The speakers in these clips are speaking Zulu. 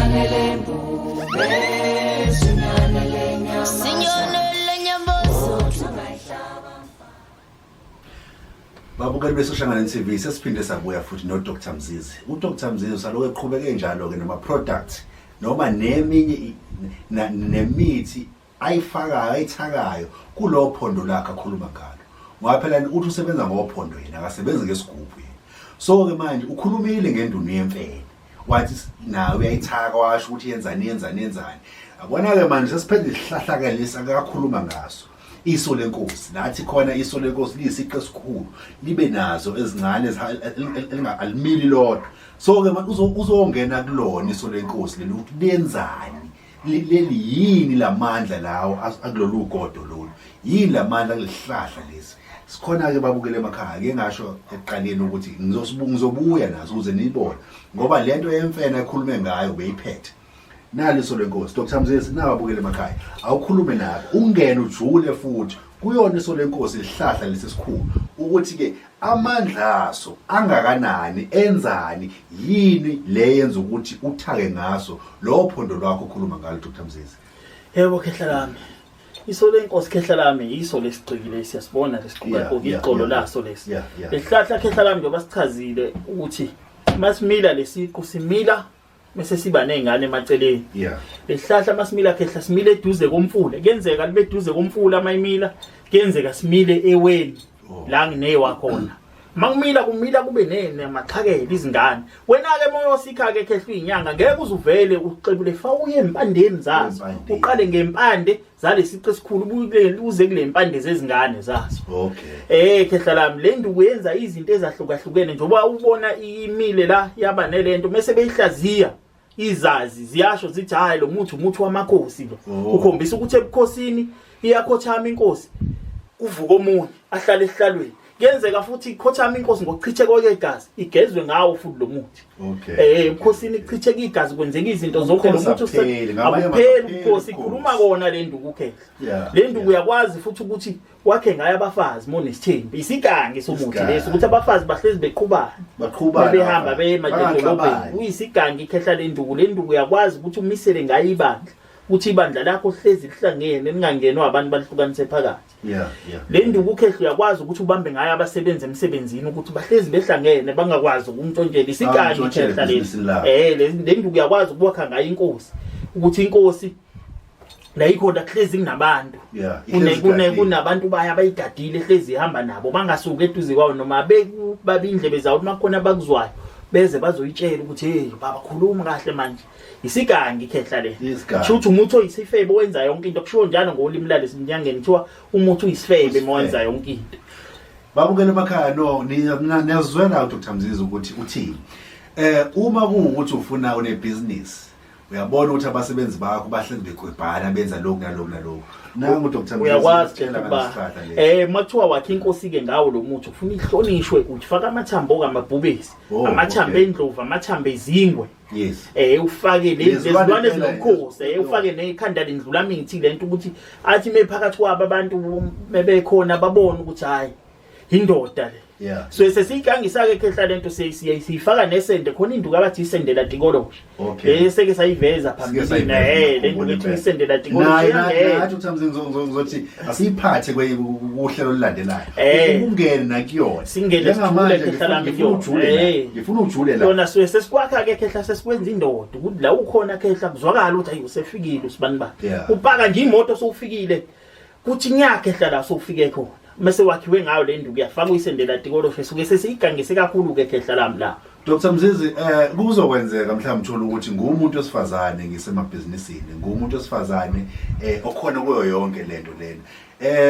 Sinyonele mbube, sinyonele nyamazane. Sinyonele nyambozo. Babukeli beSoshangane TV, sesiphinde sabuya futhi no Dr Mzizi. UDr Mzizi usaloku eqhubeke njalo ke nama products noma neminye nemithi ayifakayo, ayithakayo kulo phondo lakhe akhuluma ngalo. Ngoba phela uthi usebenza ngophondo yena, akasebenzi ngesigubhu yena. So ke manje ukhulumile ngendunu yemfene. Wathi nawe uyayithaka, washo ukuthi yenzani, yenzani, yenzani. Yabona ke manje sesiphethe isihlahla ke lesi akakhuluma ngaso. Iso lenkosi, nathi khona iso lenkosi liyisiqe esikhulu, libe nazo ezincane alimili lodwa. So ke manje uzongena kulona iso lenkosi leli ukuthi lenzani, leli yini lamandla lawo akulolu godo lolu, yini lamandla kulesihlahla lesi. Sikhona ke babukele emakhaya, ke ngasho ekuqaleni ukuthi ngizobuya nazo ukuze niyibone, ngoba lento yemfene ekhulume ngayo beyiphethe nalo iso lenkosi. Dr Mzizi, nawabukele emakhaya, awukhulume nabo, ungene ujule futhi kuyona iso lenkosi, isihlahla lesi esikhulu, ukuthi ke amandla aso angakanani, enzani, yini le yenza ukuthi uthake ngaso lo phondo lwakho okhuluma ngalo, Dr Mzizi? Yebo khehla lami, iso lenkosi khehla lami iso lesigqiki lesi, siyasibona lesiquka iqolo laso lesi. Lesihlahla khehla lami, njengoba sichazile ukuthi masimila lesiqu simila bese siba nezingane emaceleni. Lesihlahla masimila khehla simile eduze komfula, kuyenzeka libe eduze komfula mayimila, kuyenzeka simile eweni la nginewa khona. Makumila kumila kube namaxhakela izingane. Wena ke moyo osikha ke khehla izinyanga ngeke uzuvele uxebule, fa uye empandeni zazo. Uqale ngempande zalesiqe esikhulu ubuye uze kule mpande zezingane zazo. Khehla lami, le nduku yenza izinto ezahlukahlukene njengoba ubona imile la yaba nelento mase beyihlaziya izazi ziyasho zithi hayi lo muthi umuthi wamakhosi lo. Ukhombisa ukuthi ebukhosini iyakhothama inkosi, kuvuka omunye ahlale esihlalweni. Kuyenzeka futhi ikhothama inkosi ngokuchitheka kwegazi, igezwe ngawo futhi lo muthi. Ebukhosini kuchitheka igazi, kwenzeka izinto zonke, lo Ubukhosi muthi abupheli, ngamanye amazwi abupheli abupheli ubukhosi. ubukhosi. Ikhuluma kona le nduku khehla. Le nduku uyakwazi futhi ukuthi wakhe ngayo abafazi monesithembu, isigangi somuthi Isigangi. lesi, ukuthi abafazi bahlezi beqhubana, Baqhubana bebehamba abafazi. beye emadolobheni. Bangaxabani. Uyisigangi ikhehla le nduku. Le nduku uyakwazi ukuthi umisele ngayo ibandla, ukuthi ibandla lakho hlezi lihlangene, lingangenwa abantu balihlukanise phakathi. Le nduku ukhehla uyakwazi ukuthi ubambe ngayo abasebenzi emsebenzini, ukuthi bahlezi behlangene, bangakwazi ukumntshontshela. Isigangi Bangamntshontshela ikhehla leli. ebhizinisini labo. Le nduku uyakwazi ukwakha ngayo inkosi, ukuthi inkosi la ikhona kuhlezi kunabantu. Ihlezi igadile. Kunabantu bayo abayigadile, hlezi ihamba nabo, bangasuki eduze kwawo, noma babe indlebe zawo uma kukhona abakuzwayo beze bazoyitshela ukuthi hey baba, khuluma kahle manje. Isigangi ikhehla le. Isigangi. Kusho ukuthi umuthi oyisifebe owenza yonke into, kushiwo njalo ngolimi lalesinyangeni, kuthiwa umuthi uyisifebe uma wenza yonke into. Babukele emakhaya, no niyazwela uDr Mzizi ukuthi uthini. Uma kuwukuthi ufuna unebusiness, uyabona ukuthi abasebenzi bakho bahlezi begwebhana, benza lokhu nalokhu nalokhu, nangu uDr Mzizi Uyakwazi ukutshela ukuba ngalesihlahla lesi. Uma kuthiwa wakhe inkosi ke ngawo lo muthi, ufuna ihlonishwe, ufaka amathambo kamabhubesi, amathambo endlovu, amathambo ezingwe. Ufake Lezilwane lezilwane phela, ezinomkhosi, ufake nekhanda lendlulamithi lento, ukuthi athi mephakathi kwabo abantu bebekhona babone ukuthi hayi indoda le. So sesiyikangisa ke khehla lento, siyifaka nesende khona, induku abathi isende la tikoloshe. Seke sayiveza Sike phambili. sayiveza, Le nduku ngikhumbula ethi impela. isende la tikoloshe Naye iyangena. nathi uthi ngizothi asiyiphathe kuhlelo olulandelayo. Ukungena nakuyona. Singene Njengamanje sijule khehla lami ngifuna kuyona. ujule la. Ngifuna ujule la. Yona suke sesikwakha ke khehla, sesikwenza indoda ukuthi la ukhona khehla kuzwakala ukuthi ayi usefikile usibani bani. Upaka nje imoto sowufikile, kuthi nyakhe khehla la sowufike khona. Mase wakhiwe ngayo le nduku, yafaka uyisendela tikoloshe, suke sesiyigangise kakhulu ke khehla lami la. Dr Mzizi, kuzokwenzeka mhlawumbe uthola ukuthi ngumuntu wesifazane ngisemabhizinisini, ngumuntu wesifazane okhona kuyo yonke lento lena.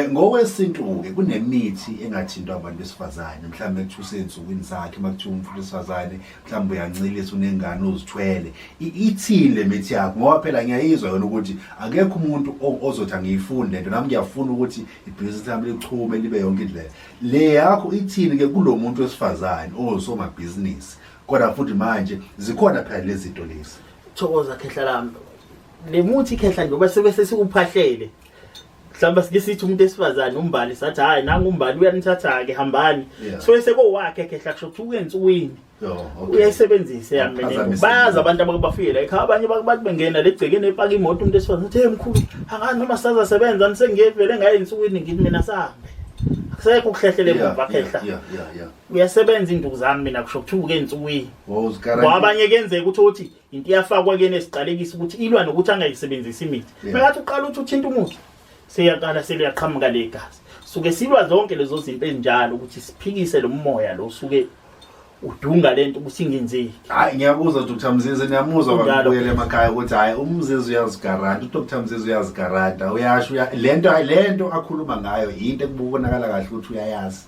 Ngokwesintu ke kunemithi engathintwa abantu besifazane, mhlawumbe kuthiwa usensukwini zakhe, makuthiwa umuntu wesifazane mhlawumbe uyancilisa, unengane uzithwele. Ithini le mithi yakho? Ngoba phela ngiyayizwa yona ukuthi akekho umuntu ozothi angiyifuni lento, nami ngiyafuna ukuthi ibhizinisi lami lichume libe yonke indlela. Le yakho ithini ke kulo muntu wesifazane owusomabhizinisi, kodwa futhi manje zikhona phela lezi zinto lezi? Thokoza khehla lami. Le muthi khehla njengoba sebe sesikuphahlele, mhlawumbe sike sithi umuntu esifazane umbali, sathi hayi nangu umbali uyanithatha ke, hambani. So sekowakhe khehla, kusho ukuthi ukensukwini. Oh, okay. Uyayisebenzisa yami mina. Awuphazamiseki. Bayazi abantu abake bafike la ekhaya, abanye bathi bengena legcekeni epaka imoto umuntu esifazane uthi, "Hey mkhulu, angazi noma sisazosebenza nisengiyevele ngaye ensukwini." Ngithi mina sahambe. Akusekho ukuhlehlela emuva khehla. Yeah, yeah, yeah. Uyasebenza induku zami mina kusho kuthuke ensukwini. Oh, Ngoba abanye kuyenzeka ukuthi uthi into iyafakwa kuyena esiqalekisa ukuthi ilwa nokuthi angayisebenzisi imithi. Mekathi uqala uthi uthinta umuthi seyaqala seliyaqhamuka legazi. Suke silwa zonke lezo zinto ezinjalo ukuthi siphikise lo moya lo suke udunga lento ukuthi ingenzeki. Hayi ngiyakuzwa Dr Mzizi, niyamuzwa Kunjalo. bakubuyele emakhaya ukuthi hayi uMzizi uyazigaranta, uDr Mzizi uyazigaranta, uyasho lento hayi lento akhuluma ngayo into ekubonakala kahle ukuthi uyayazi.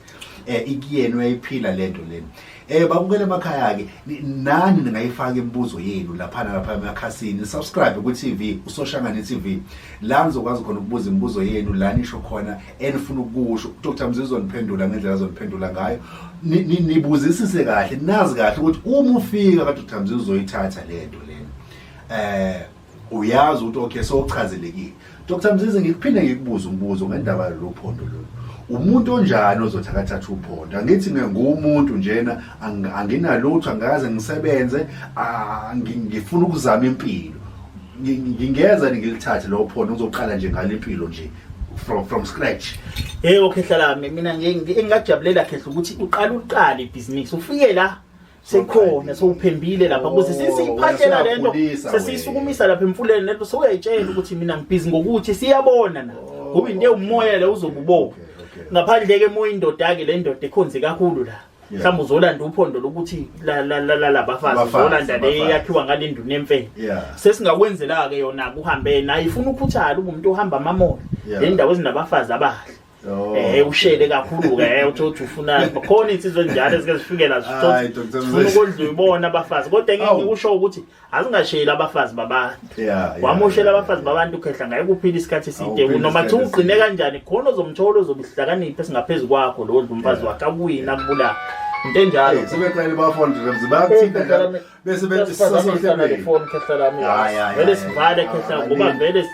Ikuyena uyayiphila lento lena. Babukele emakhaya ke nani ningayifaka imibuzo yenu lapha lapha emakhasini, subscribe ku TV uSoshangane TV, la nizokwazi khona ukubuza imibuzo yenu la nisho khona enifuna ukusho. Dr Mzizi uzoniphendula ngendlela azoniphendula ngayo. Nibuzisise kahle, nazi kahle ukuthi uma ufika ka Dr Mzizi uzoyithatha lento lena. Uyazi ukuthi okay sowuchazelekile. Dr Mzizi, ngikuphinde ngikubuze umbuzo ngendaba yalolu phondo lolu. Umuntu onjani ozothi akathathe uphondo? Angithi ngumuntu njena, anginalutho, angikaze ngisebenze, ngifuna ukuzama impilo. Ngingeza ngilithathe lo phondo ngizoqala nje ngale impilo nje from scratch. Yebo khehla lami, mina engingajabulela khehla ukuthi uqale uqale ibhizinisi, ufike la sekhona sowuphembile lapha ukuze sesiyiphathela lento, uyakhulisa sesiyisukumisa lapha emfuleni lento, sewuyayitshela ukuthi mina ngibhizi ngokuthi siyabona na ngoba into ewumoya le uzobubona. Ngaphandle ke moya indoda ke le ndoda ekhonze kakhulu la. Mhlawumbe uzolanda uphondo lokuthi la la la la labafazi, Abafazi, uzolanda le abafazi. yakhiwa ngale nduna emfene. Sesingakwenzela ke yona kuhambe naye ifuna ukhuthale ube umuntu ohamba amamoli. Le ndawo ezinabafazi abahle. Ushele kakhulu ke, uthi uthi ufuna khona insizwe enjalo ezike zifike la Hayi, zithothi Dr. zifuna Mzizi. ukondla uyibona abafazi, kodwa engeke Awu. ngikusho ukuthi azingasheli abafazi babantu. Wamushela abafazi babantu khehla, ngeke uphile isikhathi eside. Awuphili Noma isikhathi kuthiwa ugcine eside. kanjani, khona ozomthola ozobe ihlakaniphe esingaphezulu kwakho lo odla umfazi wakhe akuyini akubulala into enjalo. Hey, sebeqale bafona Dr. Mzizi, bayakuthinta njalo. Bese bethi sisasohlelweni. Phone khehla lami. Hayi, hayi, Vele hayi, sivale hayi, khehla hayi, ngoba hayi. vele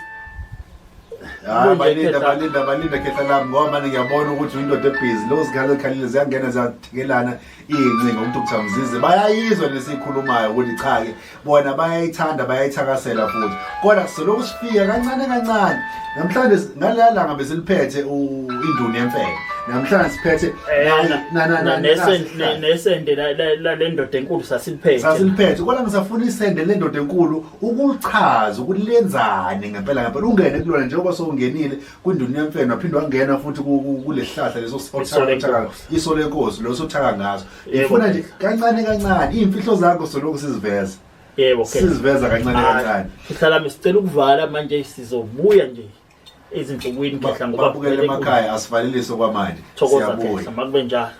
Hayi, Kunje balinda, khehla. balinda, balinda khehla lami, ngoba manje ngiyabona ukuthi uyindoda ebhizi. Lezo zikhala ekhalile ziyangena ziyathikelana iy'ncingo uDr Mzizi. Bayayizwa lesiyikhulumayo ukuthi cha ke bona bayayithanda, bayayithakasela futhi. Kodwa sisolokhu sifika kancane kancane. Namhlanje ngaleya langa besiliphethe induna yemfene. Namhlanje siphethe Nesende la lendoda enkulu sasiliphethe. Sasiliphethe. Kodwa ngisafuna isende lendoda enkulu ukuchaza ukuthi lenzani ngempela ngempela. Ungene kulona njengoba sowungenile kwinduna yemfene, waphinde wangena futhi kulesihlahla leso Iso lenkosi. iso lenkosi leso othaka ngaso. Yebo. Ngifuna nje kancane kancane iy'mfihlo zakho solokhu siziveza. Yebo, okay. Siziveza kancane kancane. Khehla lami, sicela ukuvala manje, sizobuya nje ezinsukwini khehla ngoba Babukele vele emakhaya, asivalelise okwamanje. Thokoza Siyabuya. khehla, makube njalo.